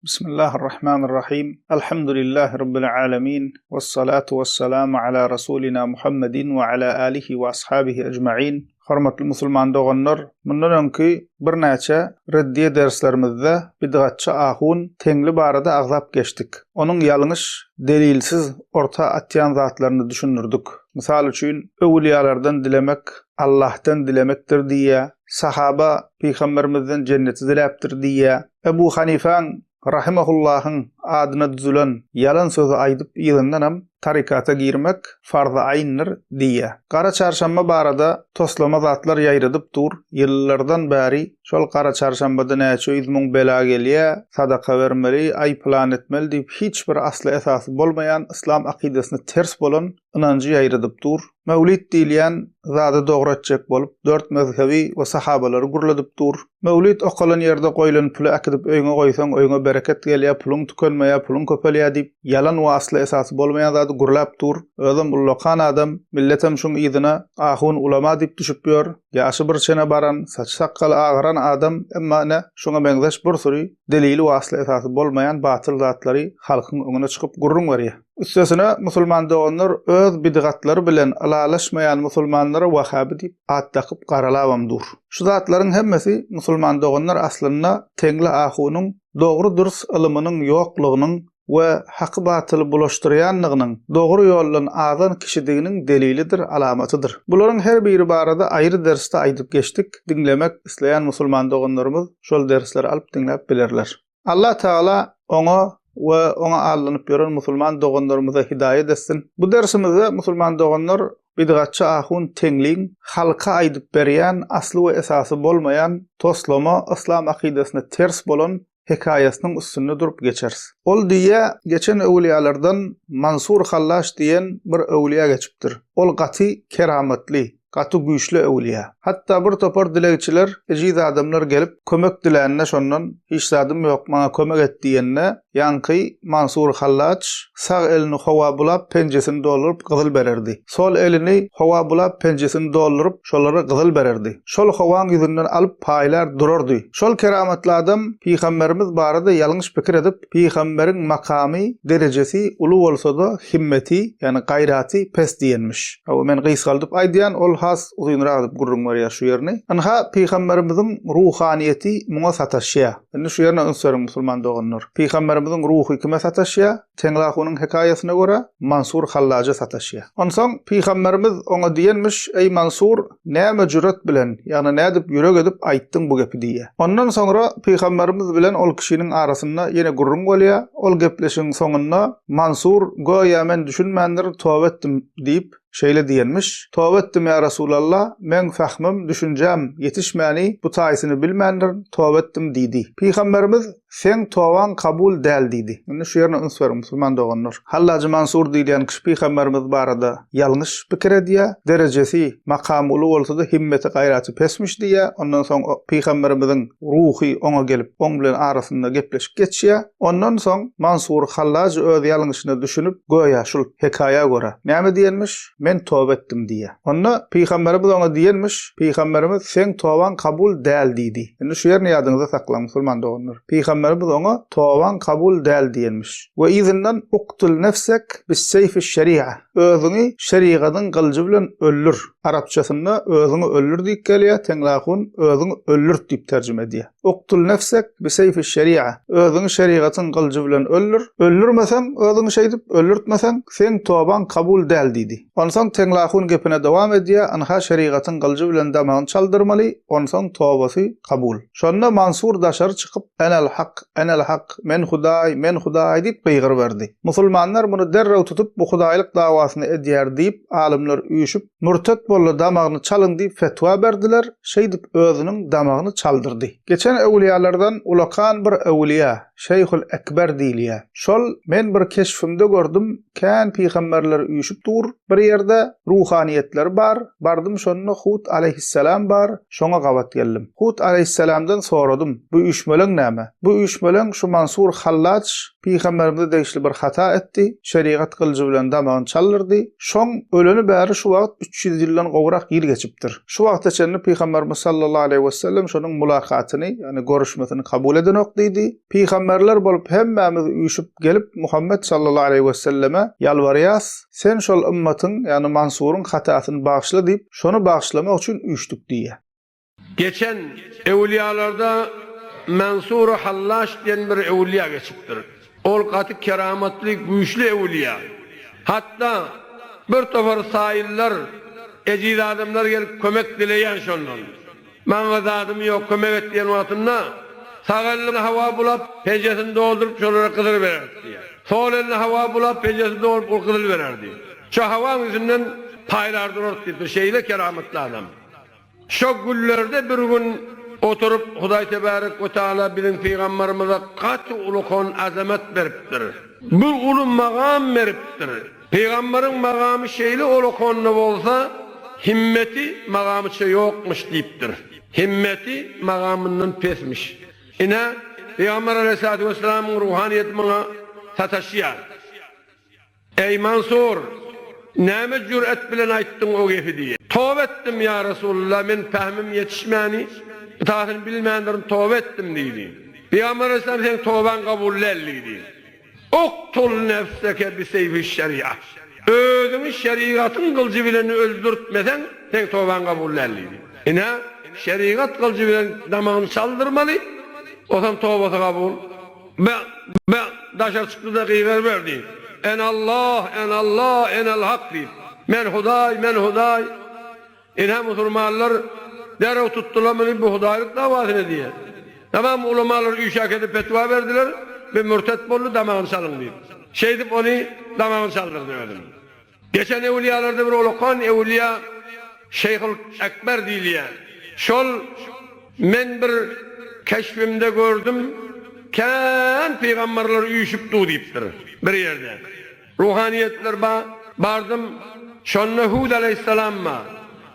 Bismillahirrahmanirrahim. Elhamdülillahi Rabbil alemin. Vessalatu vesselamu ala Rasulina Muhammedin ve ala alihi ve ashabihi ecma'in. Hormatly musulman doganlar, mundan öňki birnäçe reddiýe derslerimizde bidgatçy ahun Teňli barada agzap geçdik. Onuň ýalňyş, delilsiz orta atýan zatlaryny düşündirdik. Mysal üçin, öwülýalardan dilemek Allahdan dilemekdir diýýär, sahaba pygamberimizden jenneti diläpdir diýýär. Ebu Hanifäň rahimahullahyň adyna düzülen ýalan sözi aýdyp yzyndanam tarykata girmek farzy aýndyr diýýär. Gara çarşamba barada toslama zatlar ýaýradyp dur, ýyllardan bäri şol gara çarşambada näçe ýüz bela gelýä, sadaka bermeli, aý pylan etmeli diýip hiç bir asly esasy bolmaýan yslam akydasyna ters bolan ynanjy ýaýradyp dur. Mewlid diýilýän zady dogry etjek bolup, dört mezhebi we sahabalary gürledip dur. Mewlid okalan ýerde goýlan puly äkidip öýüňe goýsaň, öýüňe bereket gelýär, puluň tükenmeýär, puluň köpelýär diýip, ýalan we asly esasy bolmaýan zady gürläp dur. Özem ullakan adam, milletem şuň yzyna ahun ulama diýip düşüp ýör. Ýaşy bir çene baran, saçy-sakgaly agaran adam, emma ine, şuňa meňzeş bir süri delili we asly esasy bolmaýan batyl zatlary halkyň öňüne çykyp gürrüň berýär. Üstesine, musulman doganlar öz bidgatlary bilen ylalaşmaýan musulmanlara wahaby diýip at dakyp garalabam dur. Şu zatlaryň hemmesi musulman doganlar aslynda Teňli ahunyň dogry-dürs ylymynyň ýoklugynyň we haky-batyly bulaşdyrýanlygynyň, dogry ýoldan azan kişidiginiň delilidir, alamatydyr. Bularyň her biri barada aýry dersde aýdyp geçdik, diňlemek isleýän musulman doganlarymyz şol dersleri alyp diňläp bilerler. Allah Tagala oňa we oňa allanyp ýören musulman doganlarymyza hidaýat etsin. Bu dersimizde musulman doganlar bidgatçy ahun Teňliň halka aýdyp berýän asly we esasy bolmaýan toslama yslam akydasyna ters bolan hekaýasynyň üstünde durup geçeris. Ol diýýä geçen öwülýalardan Mansur Hallaş diýen bir öwülýa geçipdir. Ol gaty keramatly, Gaty güýçli öwülýä. Hatda bir topar dilegçiler, ejiz adamlar gelip, kömek dilände şondan, Hiç zadym ýok, maňa kömek et diýende, ýaňky Mansur Hallaç sag elini howa bulap penjesini dolduryp gyzyl bererdi. Sol elini howa bulap penjesini dolduryp şolara gyzyl bererdi. Şol howaň ýüzünden alyp paýlar durardy. Şol keramatly adam Pygamberimiz barada ýalňyş pikir edip, Pygamberiň makamy, derejesi uly bolsa-da, himmeti, ýagny gaýraty pes diýenmiş. Hawa, men gysgaldyp aýdýan, ol has uzynrak edip gürrüň berýär şu ýerini. Ynha, Pygamberimiziň ruhanyýeti muňa sataşýar. Indi şu ýerine üns beriň, musulman doganlar. Pygamberimiziň ruhy kime sataşýar? Teňlahunyň hekaýasyna görä, Mansur Hallaja sataşýar. Onsoň Pygamberimiz oňa diýenmiş, Eý, Mansur, näme jüret bilen, ýagny nädip ýürek edip aýtdyň bu gepi diýýär. Ondan soňra Pygamberimiz bilen ol kişiniň arasynda ýene gürrüň bolýar. Ol gepleşigiň soňunda Mansur, Göýä men düşünmändirin, toba etdim diýip, şeýle diýenmiş, Toba etdim ýa Resulallah, meň fähmim, düşünjäm ýetişmäni, bu taýsyny bilmändirin, toba etdim diýdi. Pygamberimiz, Seň tobaň kabul däl diýdi. Indi şu ýerine üns beriň, musulman doganlar. Hallajy Mansur diýilýän kişi pygamberimiz barada ýalňyş pikir edýär. Derejesi, makamy uly bolsa-da himmeti, gaýraty pesmiş diýýär. Ondan soň pygamberimiziň ruhy oňa gelip, oň bilen arasynda gepleşik geçýär. Ondan soň Mansur Hallaj öz ýalňyşyna düşünip, göýä şul hekaýa görä, näme diýenmiş? Men toba etdim diýýär. Onda pygamberimiz oňa diýenmiş, Pygamberimiz seň tobaň kabul däl diýdi. Indi şu ýerini ýadyňyzda saklaň musulman doganlar. Pygamberimiz oňa tobaň kabul däl diýenmiş. We yzyndan uktul nefsek bis-seýfi şeri'a. Özüňi şerigadyň gylyjy bilen öldür. Arapçasynda özüňi öldür diýip gelýär, Teňlahun özüňi öldürt diýip terjime edýär. Uktul nefsek bi-seýfi şeri'a. Özüňi şerigatyň gylyjy bilen öldür. Öldürmeseň, özüňi şeýdip, öldürtmeseň, seň tobaň kabul däl diýdi. Onsoň Teňlahun gepine dowam edýär, Ynha şerigatyň gylyjy bilen damagyny çaldyrmaly, onsoň tobasy kabul. Şonda Mansur daşary çykyp, Enel hak, enel hak, men Hudaý, men Hudaý diýip gygyryberdi. Musulmanlar muny derrew tutup, bu hudaýlyk dawasyny edýär diýip, alymlar üýşüp, Mürtet boldy, damagyny çalyň diýip fetwa berdiler, şeýdip özüniň damagyny çaldyrdy. Geçen öwülýalardan ulakan bir öwülýa, Şeýhul Ekber diýilýä. Şol men bir keşfimde gördüm, kän pygamberler üýşüp dur bir ýerde, ruhanyýetleri bar, bardym şonda Hut aleýhissalam bar, şoňa gabat geldim. Hut aleýhissalamdan soradym, bu üýşmeleň näme? Bu üýşmeleň şu Mansur Hallaç. Pygamberimize degişli bir hata etdi, şerigat gylyjy bilen damagyny çaldyrdy. Şoň öleni bäri şu wagt 300 ýyldan gowrak ýyl geçipdir. Şu wagta çenli Pygamberimiz sallallahu aleýhi wesellem şonuň mulakatyny, ýagny görüşmesini kabul edenok diýdi. Pygamberler bolup hemmämiz üýşüp gelip Muhammet sallallahu aleýhi weselleme ýalbarýas, sen şol ymmatyň, ýagny Mansuryň hatasyny bagyşla diýip, şony bagyşlamak üçin üýşdük diýýär. Geçen öwlüýalarda Mansur Hallaş diýen bir öwlüýa geçipdir. Ol gaty keramatly, güýçli öwlüýa. Hatda bir topar saýyllar, ejiz adamlar gelip kömek dileýän şondan. Maňa zadym ýok, kömek et diýen wagtynda, sag elini hawa bulap, penjesini dolduryp şolara gyzyl bererdi diýýär. Sol elini hawa bulap, penjesini dolduryp ol gyzyl bererdi. Şo hawaň ýüzünden paýlar durardy diýipdir. Şeýle keramatly adam. Şo günlerde bir gün oturyp Hudaý Tebärek we Taala biziň pygambarymyza gaty ulukan azamat beripdir. Bir uly magam beripdir. Pygambaryň magamy şeýle ulukan-da bolsa, himmeti magamyça ýokmuş diýipdir. Himmeti magamyndan pesmiş. Ine, Pygamber Aleýhissalatu wessalamyň ruhanyýeti muňa sataşýar. Eý, Mansur! Näme jüret bilen aýtdyň o gepi diýýär. Toba etdim, ýa Resulallah, men pähimim ýetişmäni, itatyny bilmändirin, toba etdim diýdi. Pygamber aleyhisselam seň tobaň kabul däl diýdi. Uktul nefseke biseýfiş-şeria. Özüňi şerigatyň gylyjy bilen öldürtmeseň, seň tobaň kabul däl diýdi. Ine, şerigat gylyjy bilen damagyny çaldyrmaly, otam tobasy kabul. Be, be, daşary çykdy-da gygyryberdi, Enallah, enallah, enel-hak diýip. Men Hudaý, men Hudaý. Ine, musulmanlar derrew tutdular muny, bu hudaýlyk dawasyny diýe. Tamam ulamalar üýşäk edip fetwa berdiler, bu mürtet boldy, damagyny çalyň diýip. Şeýdip ony damagyny çaldyrdy özüniň. Geçen öwlüýalarda bir ulakan öwlüýa Şeýhul Ekber diýilýär. Şol men bir keşbimde gördüm, kän pygamberler üýşüp dur diýipdir bir ýerde. Ruhanyýetler bar, bardym, şonda Hud aleýhissalam bar.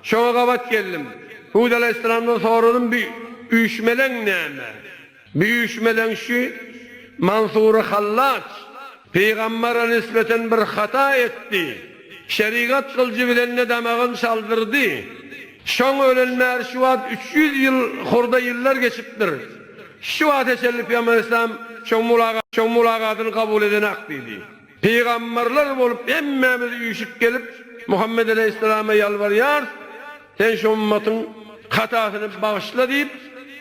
Şoňa gabat geldim. Hud aleýhissalamdan soradym, bi üýşmeleň näme? Bu üýşmeleň şu Mansury Hallaç pygambere nisbeten bir hata etdi. Şerigat gylyjy bilen-de damagyny çaldyrdy. Şoň ölen bäri şu wagt 300 ýyl hurda ýyllar geçipdir. Şu wagta çenli Pygamber Aleyhisselam şoň mulagatyny kabul edenak diýdi. Pygamberler bolup hemmämiz üýşüp gelip Muhammet Aleyhisselama ýalbarýarys, sen şu ymmatyň hatasyny bagyşla diýip,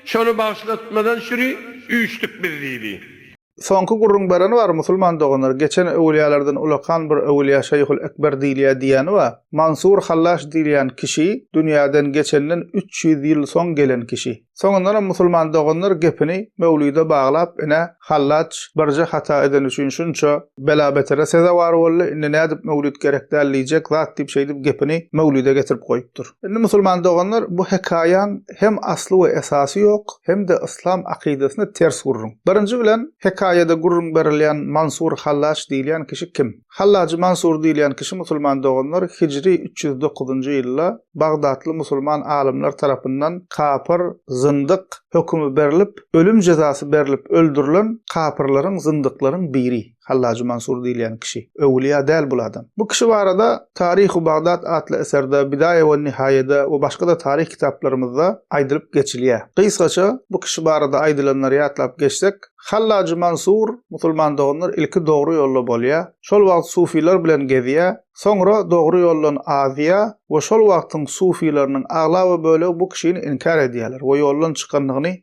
şony bagyşlatmadan şüri üýşdük biz diýdi. Soňky gürrüň bereni bar musulman doganlar, geçen öwülýalardan ulakan bir öwülýa Şeýhul Ekber diýilýä diýýäni bar. Mansur Hallaş diýilýän kişi dünýäden geçenden 300 ýyl soň gelen kişi. Soňundanam musulman doganlar gepini Möwlide baglap, ine, Hallaç birje hata edeni üçin şunça bela-betere sezewar boldy, indi nädip Möwlid gerek däl diýjek zat diýip şeýdip gepini Möwlide getirip goýupdyr. Indi musulman doganlar bu hekaýaň hem asly we esasy ýok, hem-de yslam akydasyna ters gürrüň. Birinji bilen, hekaýada gürrüň berilýän Mansur Hallaç diýilýän kişi kim? Hallajy Mansur diýilýän kişi musulman doganlar hijri 309-njy ýylda bagdatly musulman alymlar tarapyndan kapyr, zyndyk, hökümi berlip, ölüm jezasy berlip öldürilen kapyrlaryň, zyndyklaryň biri. Hallajy Mansur diýilýän kişi. Öwülýa däl bul adam. Bu kişi barada Taryhu Bagdat atly eserde, Bidaýa we Nihaýada we başga-da taryh kitaplarymyzda aýdylyp geçilýär. Gysgaça bu kişi barada aýdylanlary ýatlap geçsek, Hallajy Mansur, musulman doganlar ilki dogry ýolda bolýa, şol wagt sufiler bilen gezýä, soňra dogry ýoldan azýa we şol wagtyň sufileriniň aglaba bölegi bu kişini inkär edýäler we ýoldan çykandygyny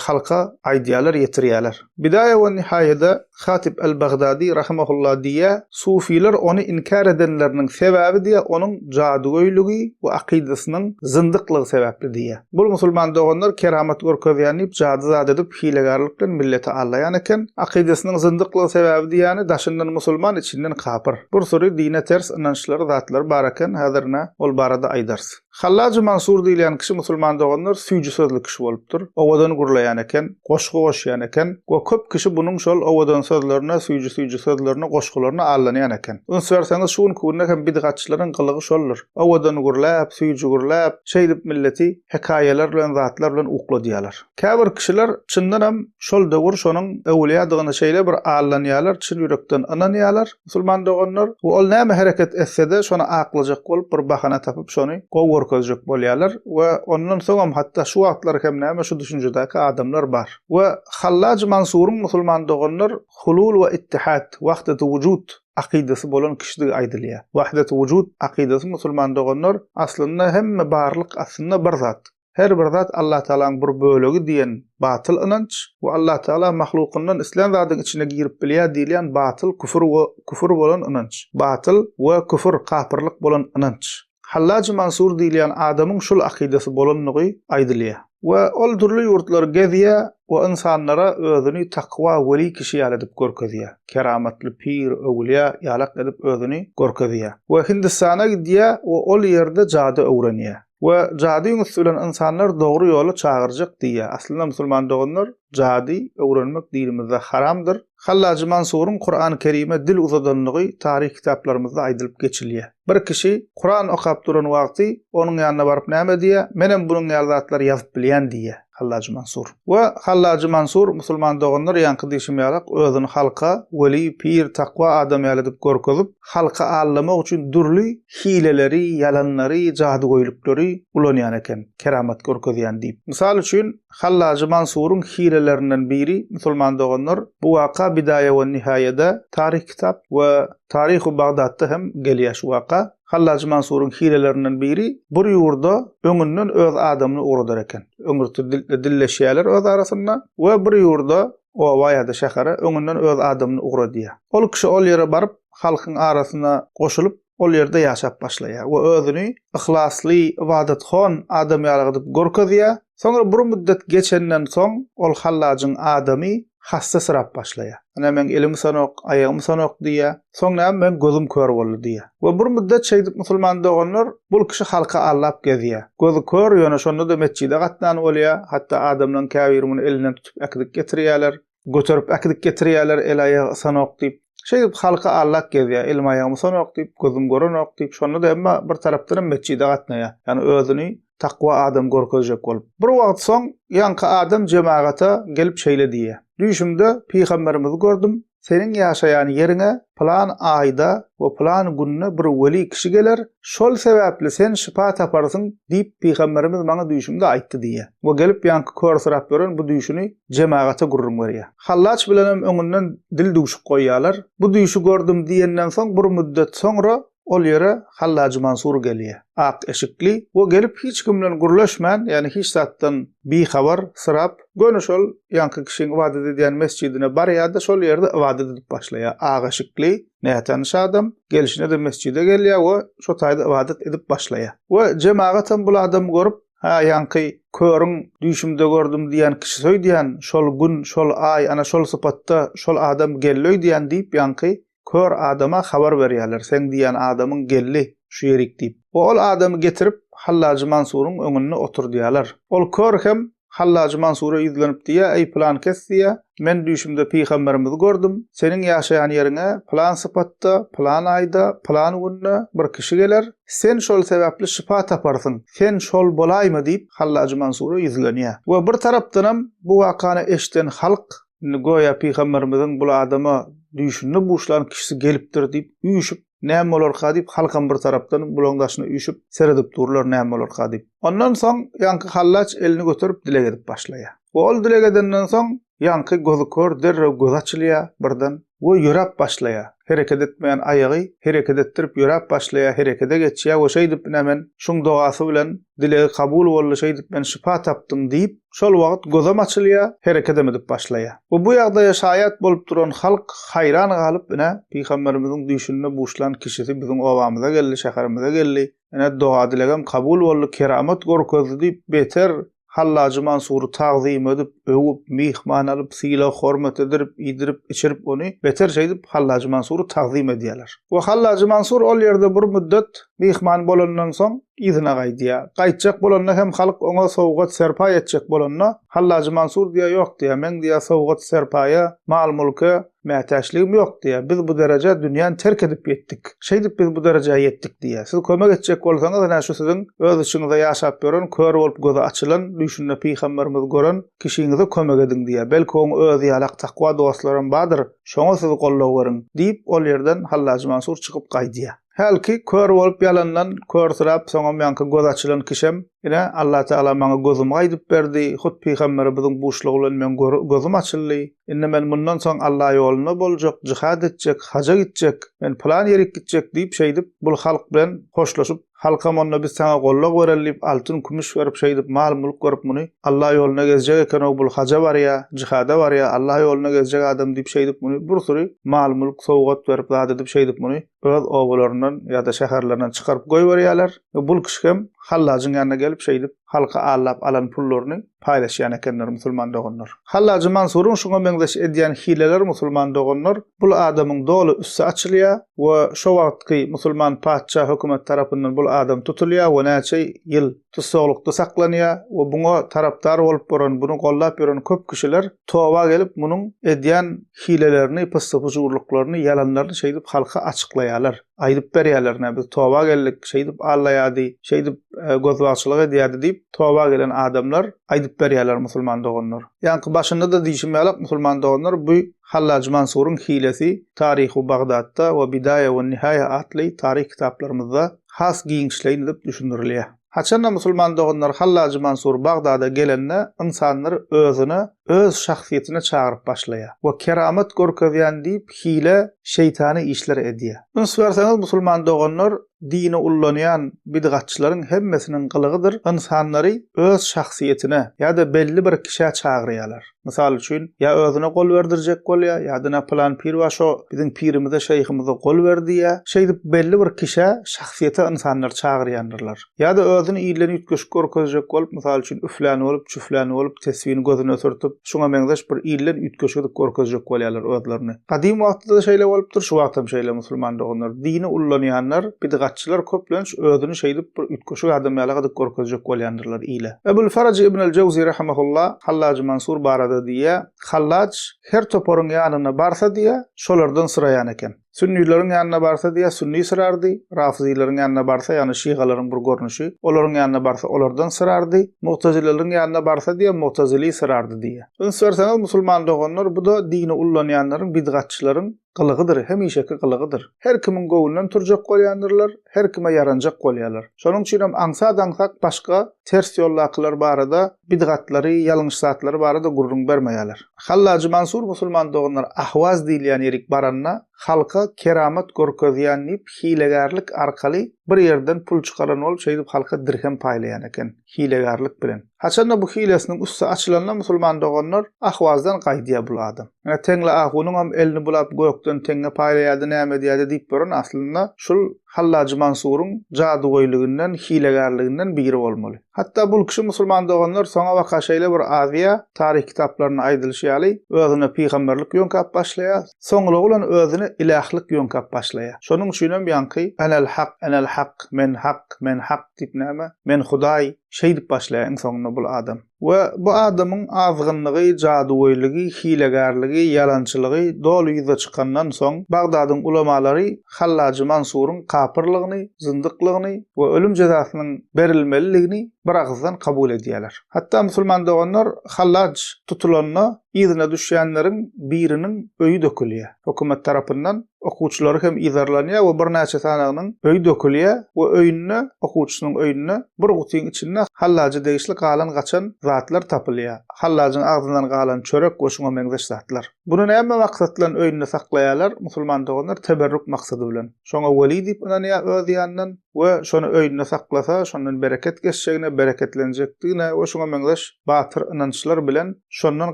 halka aýdýalar, ýetirýäler. Bidaýa we Nihaýada Hatip el-Bagdady rahimahullah diýýä, Sufiler ony inkär edenleriniň sebäbi diýýä onuň jadygöýlügi we akydasynyň zyndyklygy sebäpli diýýä. Bul musulman doganlar keramat görkezýän diýip jady zat edip hilegärlik bilen milleti aldaýan eken. Akydasynyň zyndyklgy sebäbi diýýäni daşyndan musulman içinden kapyr. Bir süri dine ters ynançlary zatlary bar eken häzir ine ol barada aýdarys. Hallajy Mansur diýilýän kişi musulman doganlar süýji sözli kişi bolupdyr. Owadan gürleýän eken, goşgy goşýan eken we köp kişi bunuň şol owadan sözlerine, süýji-süýji sözlerine, goşgularyna aldanýan eken. Üns berseňiz şu günki günde hem bidgatçylaryň gylygy şoldur. Owadan gürläp, süýji gürläp, şeýdip milleti hekaýalar bilen zatlar bilen ukladýarlar. Käbir kişiler çyndanam şol döwür şonuň öwülýadygyna şeýle bir aldanýarlar, çyn ýürekden ynanýarlar. Musulman doganlar, we ol näme hereket etse-de, şony aklajak bolup bir bahana tapyp şony gowy görkezjek bolýarlar we ondan soňam hatda şu wagtlar hem näme şu düşünjedäki adamlar bar. We Hallaj Mansuryň musulman doganlar hulul we ittihad, wahdeti wujud, akydasy bolan kişidigi aýdylýar. Wahdeti wujud akydasy musulman doganlar aslynda hemme barlyk aslynda bir zat. Her bir zat Allatagalaň bir bölegi diýen batyl ynanç we Allatagala mahlukyndan islän zadyň içine girip bilýär diýilýän batyl küfür we küfür bolan ynanç. Batyl we küfür, kapyrlyk bolan ynanç. Hallajy Mansur diýilýän adamyň şul akydasy bolandygy aýdylýar. We ol dürli ýurtlary gezýär we ynsanlara özüni takwa weli kişi ýaly edip görkezýär. Keramatly pir, öwülýä ýalak edip özüni görkezýär. We Hindistana gidýär we ol ýerde jady öwrenýär. We jadyň üsti bilen ynsanlar dogry ýola çagyrjak diýýär. Aslynda musulman doganlar jady öwrenmek dinimizde haramdyr. Hallajy Mansuryň Kurany Kerime dil uzadanlygy taryh kitaplarymyzda aýdylyp geçilýär. Bir kişi Kuran okap duran wagty onuň ýanyna baryp näme diýýär, menem bunuň ýaly zatlary ýazyp bilýän diýýär Hallajy Mansur. We Hallajy Mansur musulman doganlar ýaňky diýşim ýalak özüni halka weli, pir, takwa adam ýaly edip görkezip, halky aldamak üçin dürli hileleri, ýalanlary, jadygöýlükleri ulanýan eken, keramat görkezýän diýip. Mysal üçin, Hallajy Mansuryň hilelerinden biri, musulman doganlar, bu waka Bidaýa we Nihaýada, taryh kitap, we Taryhu Bagdatda hem gelýär şu waka. Hallajy Mansuryň hilelerinden biri, bir ýurda öňünden öz adamyny ugradar eken. Öňürti dilleşýärler öz arasynda we bir ýurda oba ýa-da şähere öňünden öz adamyny ugradýar. Ol kişi ol ýere baryp, halkyň arasyna goşulyp, ol ýerde ýaşap başlaýar we özüni yhlasly, ybadathon adam ýaly edip görkezýär. Soňra bir müddet geçenden soň, ol hallajyň adamy hassasyrap başlaýar. Ine, meň elim ysanok, aýagym ysanok diýýär. Soň näme, meň gözüm kör boldy diýýär. We bir müddet şeýdip musulman doganlar bul kişi halky aldap gezýär. Gözi kör, ýöne şonda-da metjide gatnan bolýar. Hatda adamlaryň käbiri muny elinden tutup äkidip getirýärler. Göterip äkidip getirýärler, el-aýagy ysanok diýip. Şeýdip halky aldap gezýär. Elim-aýagym ysanok diýip, gözüm görenok diýip, şonda-da emma bir tarapdanam metjide gatnaýar. Ýagny özüni takwa adam görkezjek bolup. Bir wagt soň ýaňky adam jemagata gelip şeýle diýýär, Düýşümde pygamberimizi gördüm, seniň ýaşaýan ýeriňe pylan aýda we pylan günde bir weli kişi geler, şol sebäpli sen şypa taparsyň diýip pygamberimiz maňa düýşümde aýtdy diýýär. We gelip ýaňky körsüräp ýören bu düýşüni jemagata gürrüň berýär. Hallaç bilenem öňünden dil düwşük goýýarlar. Bu düýşi gördüm diýenden soň bir müddet soňra Ol ýere Hallajy Mansur gelýär. Ak eşikli we gelip hiç kim bilen gürleşmän, ýagny hiç zatdan bihabar, syrap, göni şol ýaňky kişiň ybadat edýän mesjidine barýar-da, şol ýerde ybadat edip başlaýar. Ak eşikli, nätanyş adam, gelşine-de mesjide gelýär we şo taýda ybadat edip başlaýar. We jemagatam bul adamy görüp, Hä, ýaňky körüň düýşümde gördüm diýen kişisi öýdýän, şol gün, şol aý, ana şol sypatda şol adam geldi öýdýän diýip, ýaňky Kör adama habar berýärler, seň diýýän adamyň geldi şu ýerik diýip. We ol adamy getirip Hallajy Mansuryň öňünde oturdýarlar. Ol kör hem Hallajy Mansura ýüzlenip diýýär, Eý pylan kes diýýär, men düýşümde pygamberimizi gördüm, seniň ýaşaýan ýeriňe pylan sypatda, pylan aýda, pylan günde bir kişi geler, sen şol sebäpli şypa taparsyň, sen şol bolaýma diýip Hallajy Mansura ýüzlenýär. We bir tarapdanam bu wakany eşiden halk Indi göýä pygamberimiziň bul adama düýşünde buşlan kişisi gelipdir diýip üýşüp, näme bolarka diýip halkam bir tarapdan bulaň daşyna üýşüp seredip durlar näme bolarka diýip. Ondan soň ýaňky hallaç elini göterip dileg edip başlaýar. We ol dileg edenden soň ýaňky gözi kör derrew gözi açylýar birden we ýöräp başlaýar. Hereket etmeýän aýagy hereket etdirip ýöräp başlaýar, herekede geçýär we şeýdip ine men şuň dogasy bilen dilegi kabul boldy şeýdip men şypa tapdym diýip Şol wagt gözem açylýar, herekedem edip başlaýar. We bu ýagdaýa şaýat bolup duran halk haýran galyp, Ine, pygamberimiziň düýşünde buşlan kişisi biziň obamyza geldi, şäherimize geldi, ine, doga-dilegem kabul boldy, keramat görkezdi diýip, beter Hallajy Mansury tagzym edip, öwüp, myhman alyp, sylag-hormat edirip, iýdirip, içirip ony beter şeýdip Hallajy Mansury tagzym edýärler. We Hallajy Mansur ol ýerde bir müddet myhman bolandan soň. Yzyna gaýdýar. Gaýtjak bolanda hem halk oňa sowgat-serpaý etjek bolanda, Hallajy Mansur diýýär, Ýok diýýär, meň diýýär, sowgat-serpaýa, mal-mülke mätäçligim ýok diýýär. Biz bu derejä dünýäni terk edip ýetdik. Şeýdip biz bu derejä ýetdik diýýär. Siz kömek etjek bolsaňyz, ine şu siziň öz içiňizde ýaşap ýören, kör bolup gözi açylan, düýşünde pygamberimizi gören kişiňize kömek ediň diýýär. Belki oň özi ýalak takwa dostlaram bardyr, şoňa siz goldaw beriň diýip, ol ýerden Hallajy Mansur çykyp gaýdýar. Hälki kör bolup ýalandan körsüräp soňam ýaňky göz açylan kişem, Ine, Allatagala maňa gözümi gaýdyp berdi, hut pygambere biziň buşlugy bilen meň gözüm açyldy. Indi men mundan soň Alla ýolunda boljak, jihad etjek, haja gitjek, men pylan ýerik gitjek diýip şeýdip bul halk bilen hoşlaşyp, halkam onda biz saňa gollag bereli diýip altyn kümüş berip şeýdip mal mülk berip muny Alla ýolunda gezjek ekenow bul haja barýa, jihada barýa, Alla ýolunda gezjek adam diýip şeýdip muny bir süri mal mülk sowgat berip zat edip şeýdip muny öz obalaryndan ýa-da şäherlerinden çykaryp goýberýärler we bul kişi hem Hallajyň ýanyna gelip şeýdip halka allap alan pullaryny paýlaşýan ekenler musulman doganlar. Hallajy Mansuryň şuňa meňzeş edýän hileleri musulman doganlar bul adamyň doly üsti açylýar we şo wagtky musulman patyşa hökümet tarapyndan bul adam tutulýar we näçe ýyl tussaglykda saklanýar we buňa tarapdar bolup boran buny gollap ýören köp kişiler toba gelip munuň edýän hilelerini, pyssy-pyjurlyklaryny, ýalanlaryny şeýdip halka açyklaýarlar. Aýdyp berýärler, ine, biz toba geldik, şeýdip allaýardy, şeýdip gözbagçylyk edýärdi diýip, toba gelen adamlar aýdyp berýärler musulman doganlar. Ýaňky başynda-da diýşim ýalak musulman doganlar bu Hallaj Mansuryň hilesi Taryhu Bagdatda we Bidaýa we Nihaýa atly taryh kitaplarymyzda has giňişleýin edip düşündirilýär. Haçanda musulman doganlar Hallajy Mansur Bagdada gelende ynsanlary özüne, öz şahsyýetine çagyryp başlaýar we keramat görkezýän diýip hile, şeýtany işler edýär. Üns berseňiz musulman doganlar dini ullanýan bidgatçylaryň hemmesiniň gylygydyr ynsanlary öz şahsyýetine ýa-da belli bir kişä çagyrýarlar. Mysal üçin, ýa özüne gol berdirjek bolýar, ýa-da na pylan pir bar, şo biziň pirimize, şeýhimize gol ber diýýär. Şeýdip belli bir kişä, şahsyýete ynsanlary çagyrýandyrlar. Ýa-da özüni ilden üýtgeşik görkezjek bolup, mysal üçin, üflän bolup, çüflän bolup, tesbini gözüne sürtüp, şuňa meňzeş bir ilden üýtgeşik edip görkezjek bolýarlar özlerini. Gadym wagtda-da şeýle bolupdyr, şu wagtam şeýle musulman doganlar. Dini ullanýanlar, bidgatçylar köplenç özüni şeýdip bir üýtgeşik adam ýaly gydyp görkezjek bolýandyrlar ile. Ebul Faraj ibn el-Jewzi rahimehullah Hallaj Mansur barada diýýär, Hallaj her toparyň ýanyna barsa diýýär, şolardan syraýan eken. Sünnileriň ýanyna barsa diýýär, sünni syrardy, rafyzileriň ýanyna barsa, ýagny şygalaryň bir görnüşi, olaryň ýanyna barsa olardan syrardy, mugtazileleriň ýanyna barsa diýýär, mugtazili syrardy diýýär. Üns berseňiz musulman doganlar bu-da dini ullanýanlaryň bidgatçylaryň gylygydyr, hemişeki gylygydyr. Her kimiň göwnünden turjak bolýandyrlar, her kime ýaranjak bolýarlar. Şonuň üçinem aňsat-aňsat başga ters ýoldakylar barada, bidgatlary, ýalňyş zatlary barada gürrüň bermeýärler. Hallajy Mansur musulman doganlar Ahwaz diýilýän ýerik baranda halka keramat görkezýän diýip hilegärlik arkaly bir ýerden pul çykaran bolup şeýdip halka dirhem paýlaýan eken hilegärlik bilen. Haçanda bu hilesiniň üsti açylanda musulman doganlar Ahwazdan gaýdýar bul adam. Ine Teňli ahunyňam elini bulap gökden teňňe paýlaýardy näme edýärdi diýip ýören aslynda şul Hallajy Mansuryň jadygöýliginden, hilegärliginden biri bolmaly. Hatda bul kişi musulman doganlar soňabaka şeýle bir azýa, taryh kitaplarynda aýdylyşy ýaly, özüne pygamberlik ýöňkäp başlaýar, soňlugy bilen özüne ilählik ýöňkäp başlaýar. Şonuň üçinem ýaňky Enel hak, enel hak, men hak, men hak diýip näme, men Hudaý, şeýdip başlaýar iň soňunda bul adam. We bu adamyň azgynlygy, jadygöýligi, hilegärligi, ýalançylygy doly ýüze çykandan soň, Bagdadyň ulamalary Hallajy Mansuryň kapyrlygyny, zyndyklygyny we ölüm jezasynyň berilmelidigini bir agyzdan kabul edýärler. Hatda musulman doganlar Hallaj tutulanda yzyna düşýänleriň biriniň öýi dökülýär. Hökümet tarapyndan Okuwçylary hem yzarlanýar we birnäçe sanagynyň öýi dökülýär we öýünde, okuwçysynyň öýünde bir gutyň içinde Hallaja degişli galan-gaçan zatlar tapylýar. Hallajyň agzyndan galan çörek we şuňa meňzeş zatlar. Buny näme maksat bilen öýünde saklaýarlar? Musulman doganlar teberrük maksady bilen. Şoňa weli diýip ynanýar öz ýanyndan we şony öýünde saklasa, şondan bereket geçjegine, bereketlenjekdigine we şuňa meňzeş batyr ynançlar bilen şondan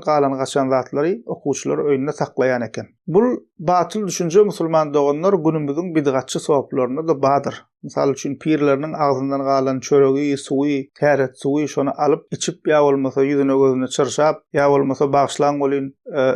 galan-gaçan zatlary okuwçylar öýünde saklaýan eken. Bul batyl düşünje musulman doganlar günümiziň bidgatçy soplarynda-da badyr. Mysal üçin pirleriniň agzyndan galan çöregi, suwy, täret suwy şony alyp içip ýa bolmasa ýüzüne gözüne çyrşap, ýa bolmasa bagyşlaň welin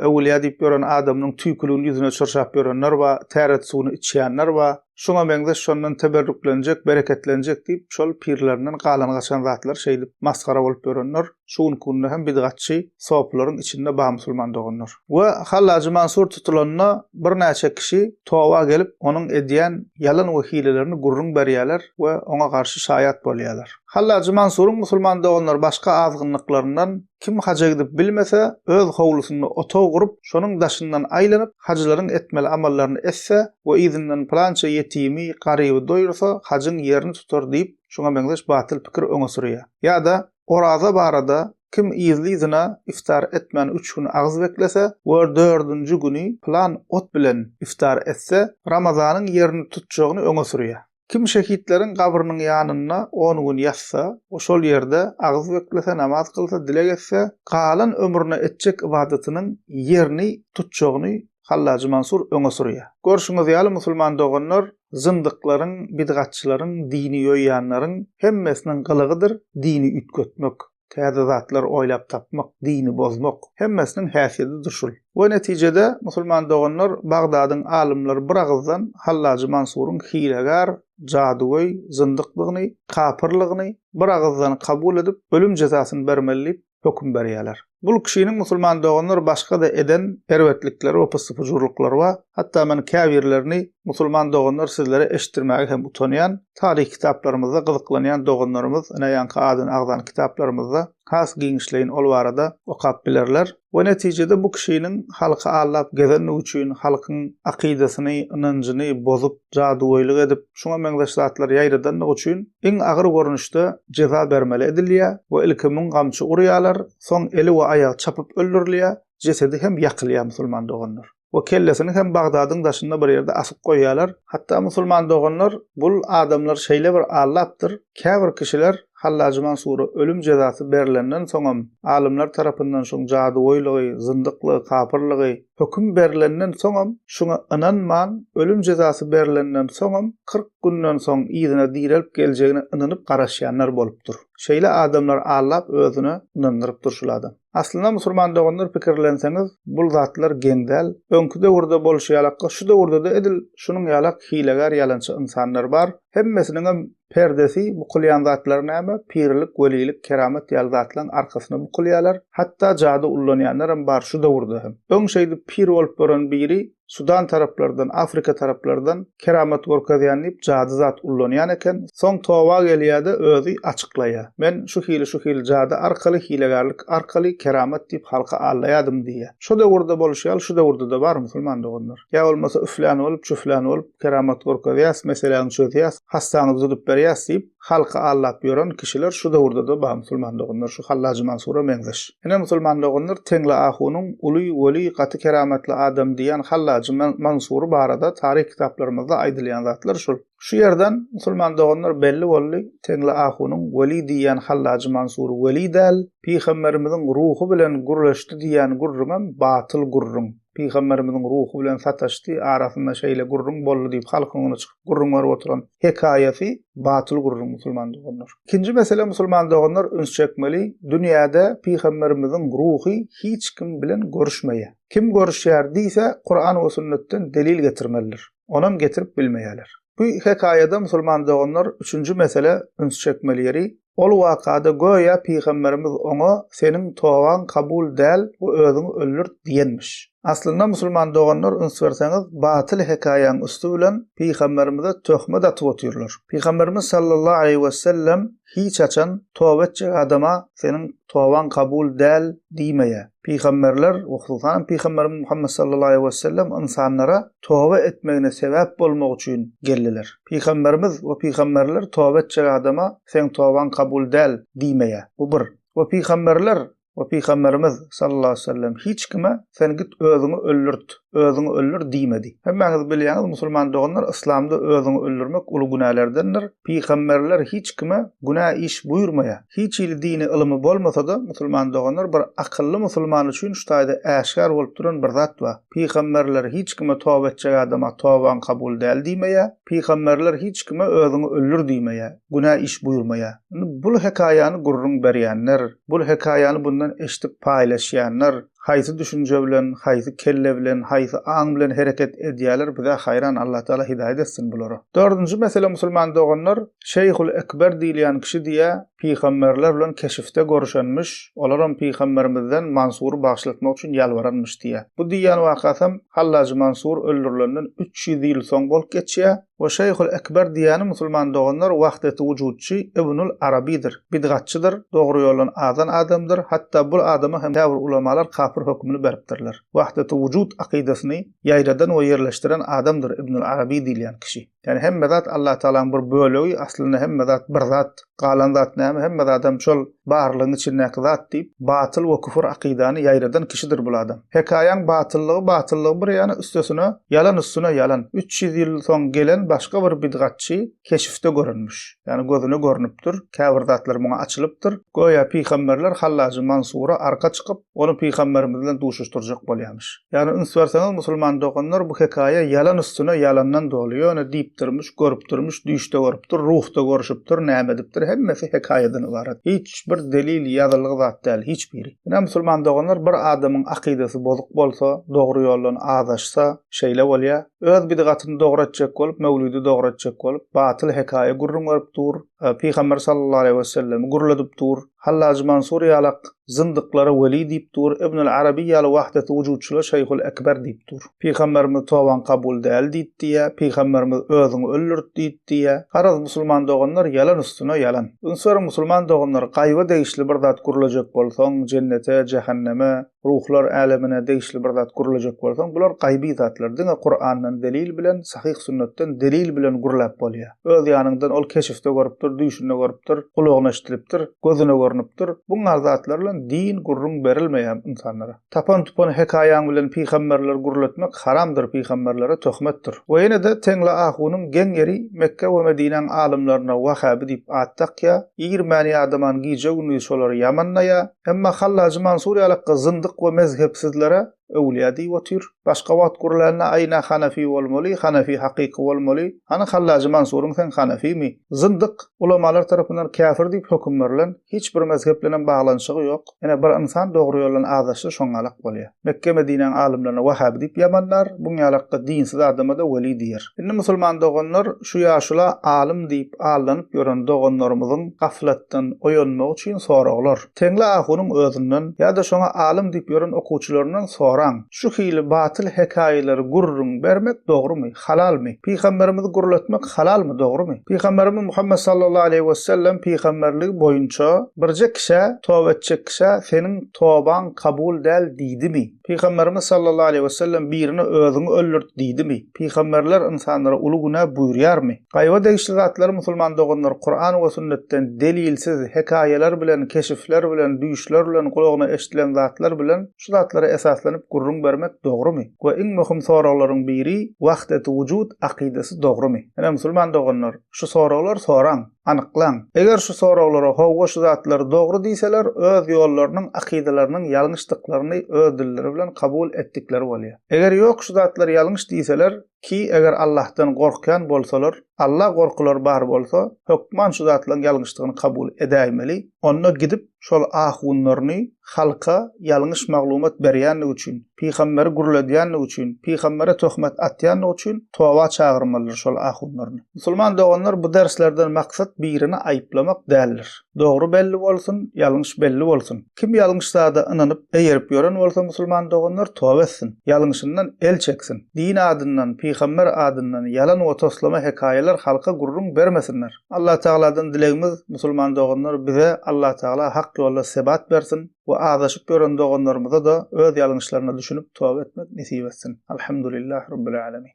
öwülýä diýip ýören adamynyň tüýküligini ýüzüne çyrşap ýörenler bar, täret suwuny içýänler bar. Şuňa meňzeş şondan teberrüklenjek, bereketlenjek diýip şol pirlerinden galan-gaçan zatlar şeýdip masgara bolup ýörenler şu günki günde hem bidgatçy sopularyň içinde bar musulman doganlar. We Hallajy Mansur tutulanda birnäçe kişi toba gelip onuň edýän ýalan we hilelerini gürrüň berýärler we oňa garşy şaýat bolýarlar. Hallajy Mansuryň musulman doganlar başga azgynlyklaryndan Kim haja gidip bilmese, öz howlusynda otag gurup, şonuň daşyndan aýlanyp, hajylaryň etmeli amallaryny etse we yzyndan pylança ýetimi, garyby doýursa, hajyň ýerini tutar diýip, şuňa meňzeş batyl pikir öňe sürýär. Ýa-da, oraza barada, kim yzly-yzyna iftar etmän üç gün agyz beklese we dördünji güni pylan ot bilen iftar etse, Ramazanyň ýerini tutjagyny öňe sürýär. Kim şehitleriň gabrynyň ýanynda on gün ýatsa we şol ýerde agyz beklese, namaz kylsa, dileg etse, galan ömrüne etjek ybadatynyň ýerini tutjagyny Hallajy Mansur öňe sürýär. Görşüňiz ýaly, musulman doganlar, zyndyklaryň, bidgatçylaryň, dini ýoýýanlaryň hemmesiniň gylygydyr dini üýtgetmek. Täze zatlar oýlap tapmak, dini bozmak, hemmesiniň häsiýetidir şul. We netijede, musulman doganlar, Bagdadyň alymlary bir agyzdan Hallajy Mansuryň hilegär, jadygöý, zyndykdygyny, kapyrlygyny bir agyzdan kabul edip, ölüm jezasyny bermeli diýip höküm berýärler. Bul kişiniň musulman doganlar başga-da eden erbetlikleri we pyssy-pujurlyklary bar. Hatda men käbirlerini musulman doganlar sizlere eşitdirmäge hem utanýan. Taryh kitaplarymyzda gyzyklanýan doganlarymyz ine ýaňky adyny agzan kitaplarymyzda has giňişleýin ol barada okap bilerler. We netijede bu kişiniň halky aldap gezenligi üçin halkyň akydasyny, ynanjyny bozup, jadygöýlik edip, şuňa meňzeş zatlary ýaýradanlygy üçin iň agyr görnüşde jeza bermeli edilýär we ilki müň gamçy urýarlar, soň eli we aýagy çapyp öldürilýär, jesedi hem ýakylýar musulman doganlar. We kellesini hem Bagdadyň daşynda bir ýerde asyp goýýarlar. Hatda musulman doganlar bul adamlar şeýle bir allapdyr, käbir kişiler Hallajy Mansura ölüm jezasy berlenden soňam alymlar tarapyndan şuň jadygöýligi, zyndyklygy, kapyrlygy höküm berlenden soňam şuňa ynanman ölüm jezasy berlenden soňam 40 günden soň yzyna direlip geljegine ynanyp garaşýanlar bolupdyr. Şeýle adamlar allap özüne ynandyrypdyr şul adam. Aslynda musulman doganlar pikirlenseňiz bul zatlar geň däl. Öňki döwürde bolşy ýalakka şu döwürdede edil şunuň ýalak hilegär ýalançy ynsanlar bar. Hemmesiniňem perdesi bukulýan zatlary näme? Pirlik, welilik, keramat ýaly zatlaň arkasyna bukulýalar. Hatda jady ullanýanlaram bar şu döwürde hem. Öň şeýdip pir bolup ýören biri Sudan taraplardan, Afrika taraplardan keramat görkezýän diýip jady zat ullanýan eken. Soň toba gelýär-de özi açyklaýar. Men şu hili şu hili jady arkaly, hilegärlik arkaly keramat diýip halky aldaýadym diýýär. Şo döwürde bolşy ýaly şu döwürde-de bar musulman doganlar. Ýa bolmasa üflän bolup, çüflän bolup keramat görkezýäs, meseläňi çözýäs, hassaňy düzedip berýäs diýip halky aldap ýören kişiler şu döwürde-de bar musulman doganlar şu Hallajy Mansura meňzeş. Ine musulman doganlar Teňli ahunyň uly weli gaty keramatly adam diýýän Hallajy Mansury barada taryh kitaplarymyzda aýdylýan zatlar şul. Şu ýerden musulman doganlar belli boldy Teňli ahunyň weli diýýän Hallajy Mansury weli däl, pygamberimiziň ruhy bilen gürleşdi diýýän gürrüňem batyl gürrüň. Pygamberimiziň ruhy bilen sataşdy, arasynda şeýle gürrüň boldy diýip halkyň öňüne çykyp gürrüň berip oturan hekaýasy batyl gürrüň musulman doganlar. Ikinji mesele musulman doganlar üns çekmeli, dünýäde pygamberimiziň ruhy hiç kim bilen görüşmeýär. Kim görüşýär diýse Kuran we sünnetden delil getirmelidir. Onam getirip bilmeýärler. Bu hekaýada musulman doganlar üçünji mesele üns çekmeli ýeri, Ol wakada göýä pygamberimiz oňa seniň tobaň kabul däl we özüňi öldürt diýenmiş. Aslynda musulman doganlar üns berseňiz batyl hekaýaň üsti bilen pygamberimize töhmet atyp otyrlar. Pygamberimiz sallallahu aleýhi wesellem hiç haçan toba etjek adama seniň tobaň kabul däl diýmeýär. Pygamberler we hususanam pygamberimiz Muhammet sallallahu aleýhi wesellem ynsanlara toba etmegine sebäp bolmak üçin geldiler. Pygamberimiz we pygamberler toba etjek adama seň tobaň kabul däl diýmeýär. Bu bir. We pygamberler we pygamberimiz sallallahu aleýhi we sellem hiç kime sen git özüňi öldürt, özüňi öldür diýmedi. Hemmäňiz bilýäňiz musulman doganlar yslamda özüňi öldürmek uly günälerdendir. Pygamberler hiç kime günä iş buýurmaýar. Hiç hili dini ylymy bolmasa-da musulman doganlar bir akylly musulman üçin şu taýda äşgär bolup duran bir zat bar. Pygamberler hiç kime toba etjek adama tobaň kabul däl diýmeýär. Pygamberler hiç kime özüňi öldür diýmeýär, günä iş buýurmaýar. Indi bul hekaýany gürrüň berýänler, bul hekaýany bundan eşidip paýlaşýanlar. Haýsy düşünje bilen, haýsy kelle bilen, haýsy aň bilen hereket edýäler bizä haýran Allah Taala hidaýat etsin bulara. Dördünji mesele musulman doganlar Şeýhul Ekber diýilýän kişi diýä pygamberler bilen keşifde görüşenmiş, olaram pygamberimizden Mansury bagyşlatmak üçin ýalbaranmyş diýä. Bu diýýän wakasam Hallajy Mansur öldürilenden 300 ýyl soň bolup geçýä. We Şeýhul Ekber diýýäni musulman doganlar wahdeti wujudçy Ibnul Arabydyr. Bidgatçydyr, dogry ýoldan azan adamdyr, hatda bul adama hem käbir ulamalar kapyr hökümini beripdirler. Wahdeti wujud akydasyny ýaýradan we ýerleşdiren adamdyr Ibnul Araby diýilýän kişi. Ýagny hemme zat Allah Tagalaň bir bölegi, aslynda hemme zat bir zat, galan zat näme, hemme zadam şol barlygyň içindäki zat diýip, batyl we küfür akydany ýaýradan kişidir bul adam. Hekaýaň batyllygy batyllygy bir ýana, üstesine ýalan üstüne ýalan. 300 ýyl soň gelen başga bir bidgatçy keşifde görünmiş. Ýagny gözüne görnüpdir, käbir zatlar muňa açylypdyr. Göýä pygamberler Hallajy Mansura arka çykyp, ony pygamberimiz bilen duşuşdyrjak bolýamyş. Ýagny üns berseňiz musulman doganlar bu hekaýa ýalan üstüne ýalandan doly. Ýöne diýipdirmiş, görüpdirmiş, düýşde görüpdir, ruhda görüşipdir, näme edipdir, hemmesi hekaýadan ybarat. Hiç bir delil ýazylgy zat däl, hiç biri. Ine musulman doganlar bir adamyň akydasy bozuk bolsa, dogry ýoldan azaşsa, şeýle bolýa. Öz bidgatyny dogry etjek bolup, möwlidi dogry etjek bolup, batyl hekaýa gürrüň berip dur, Pygamber sallallahu aleýhi wesellemi gürledip dur, Hallaj Mansur ýalak zyndyklara weli diýip dur, Ibnül Araby ýaly wahdeti wujudçylara şeýhul ekber diýip dur. Pygamberimiz tobaň kabul däl diýip diýýä, pygamberimiz özüňi öldürt diýip diýýä. Garaz musulman doganlar ýalan üstüne ýalan. Üns beriň musulman doganlar gaýyba degişli bir zat gürlejek bolsaň jennete, jähenneme, ruhlar älemine degişli bir zat gürlejek bolsaň, bular gaýby zatlar. Diňe Kurandan delil bilen, sahyh sünnetden delil bilen gürläp bolýar. Öz ýanyňdan ol keşifde görüpdir, düýşünde görüpdir, gulagyna eşidilipdir, gözüne görnüpdir. Buňňal zatlar bilen din gürrüň berilmeýär ynsanlara. Tapan-tupan hekaýaň bilen pygamberleri gürletmek haramdyr, pygamberlere töhmetdir. We ýene-de Teňli ahunyň geň ýeri Mekge we Medinäň alymlaryna wahaby diýip at dakýar, irmän-ýadaman gije-gündiz şolary ýamanlaýar, Emma Hallajy Mansur ýalakga zyndyk we mezhepsizlere öwlüýä diýip otyr. Başga wagt gürlände aýna hanafi bolmaly, hanafi hakyky bolmaly. Hany Hallajy Mansuryň sen hanafimi? Zyndyk, ulamalar tarapyndan käfir diýip höküm berlen, hiç bir mezhep bilenem baglanyşygy ýok. Ine bir ynsan dogry ýoldan azaşsa şoňňalak bolýar. Mekge Medinäň alymlaryna wahabi diýip ýamanlar, buň ýalakga dinsiz adama-da weli diýer. Indi musulman doganlar şu ýaşula alym diýip aldanyp ýören doganlarymyzyň gaflatdan oýanmagy üçin soraglar. Teňli ahunyň özünden ýa-da şoňa alym diýip ýören okuwçylaryndan soraň, şu hili batyl hekaýalary gürrüň bermek dogrumy, halalmy? Pygamberimizi gürletmek halalmy, dogrumy? Pygamberimiz Muhammet sallallahu aleýhi wesellem pygamberligi boýunça birje kişä, toba etjek kişä seniň tobaň kabul däl diýdimi? Pygamberimiz sallallahu aleýhi wesellem birine özüňi öldürt diýdimi? Pygamberler ynsanlara uly günä buýurýarmy? Gaýyba degişli zatlary musulman doganlar Kuran we sünnetden delilsiz, hekaýalar bilen, keşifler bilen, düýşler bilen, gulagyna eşdilen zatlar bilen şu zatlara esaslanyp gürrüň bermek dogrumy? We iň möhüm soraglaryň biri wahdeti wujud akydasy dogrumy? Ine musulman doganlar şu soraglar soraň, anyklaň. Eger şu soraglara howwa şu zatlar dogry diýseler öz ýollarynyň akydalarynyň ýalňyşdyklaryny öz dilleri bilen kabul etdikleri bolýar. Eger ýok şu zatlar ýalňyş diýseler ki eger Allahdan gorkýan bolsalar, Alla gorkulary bar bolsa, hökman şu zatlaryň ýalňyşdygyny kabul edäýmeli, onda gidip şol ahunlaryny halka ýalňyş maglumat berýänligi üçin, pygamberi gürledýänligi üçin, pygambere töhmet atýanlygy üçin toba çagyrmalydyr şol ahunlaryny. Musulman doganlar bu derslerden maksat birini aýyplamak däldir. Dogry belli bolsun, ýalňyş belli bolsun. Kim ýalňyş zada ynanyp, eýerip ýören bolsa musulman doganlar toba etsin. Ýalňyşyndan el çeksin. Din adyndan, pygamber adyndan ýalan we toslama hekaýalar halka gürrüň bermesinler. Allah Tagaladan dilegimiz musulman doganlar bize Allah Tagala hak ýolda sebat bersin we azaşyp ýören doganlarymyza-da öz ýalňyşlaryna düşünip toba etmek nesip etsin. Alhamdulillah Rabbil Alemin.